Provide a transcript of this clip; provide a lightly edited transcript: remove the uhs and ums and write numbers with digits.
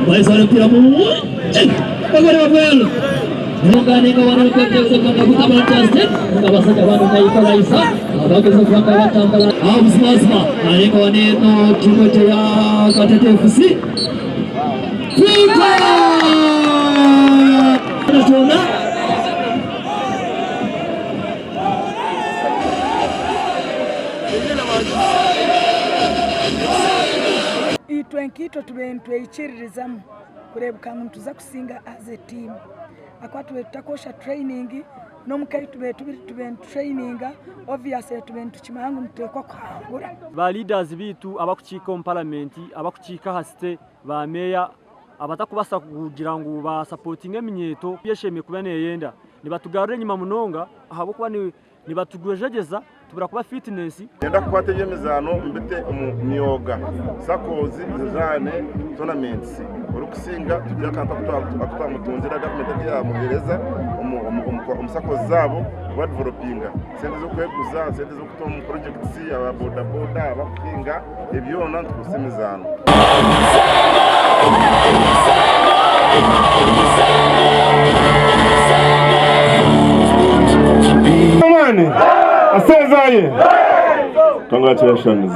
Baizana omupiira murungi bagureba bweru. Nibunganinga wano nikwetegereza kubanga gutabara Justin nga abasajja bano na equalizer abageza okuba nga batambula awo buzimazima arenga wano eno tiimu egyo ya Katete FC Futa kyona Itwe nkaitwe tubaire nitweyikiririzamu kureebeka ngu nituza kusinga as a team ahakuba tubaire tutakwosha training n'omuka ei tubaire turi tubaire nitutrayininga obviously tubaire nitukimanya ngu nituteekwa kuhangura. Ba leaders beitu abakukiika omu paramenti, abakukiika aha site, ba meeya abatakubaasa kugira ngu ba sapotinge eminyeeto ei eshemereire kuba neyenda nibatugarura enyima munonga ahabw'okuba nibatugwejegyeza tubura kuba fitinesi. Niinyenda kukwata eby'emizaano mbite omu myoga, saccos, zizaane tournaments. Orikusinga tugire akantu aku twamutungira gavumenti aku yaamuheereza omu saccos zaabo kubadevelopinga. Sente z'okweguza, sente z'okuta omu projects, aba boda boda, abakuhinga, ebyo byona nitukozesa emizaano. Amaani aseezaye. Congratulations.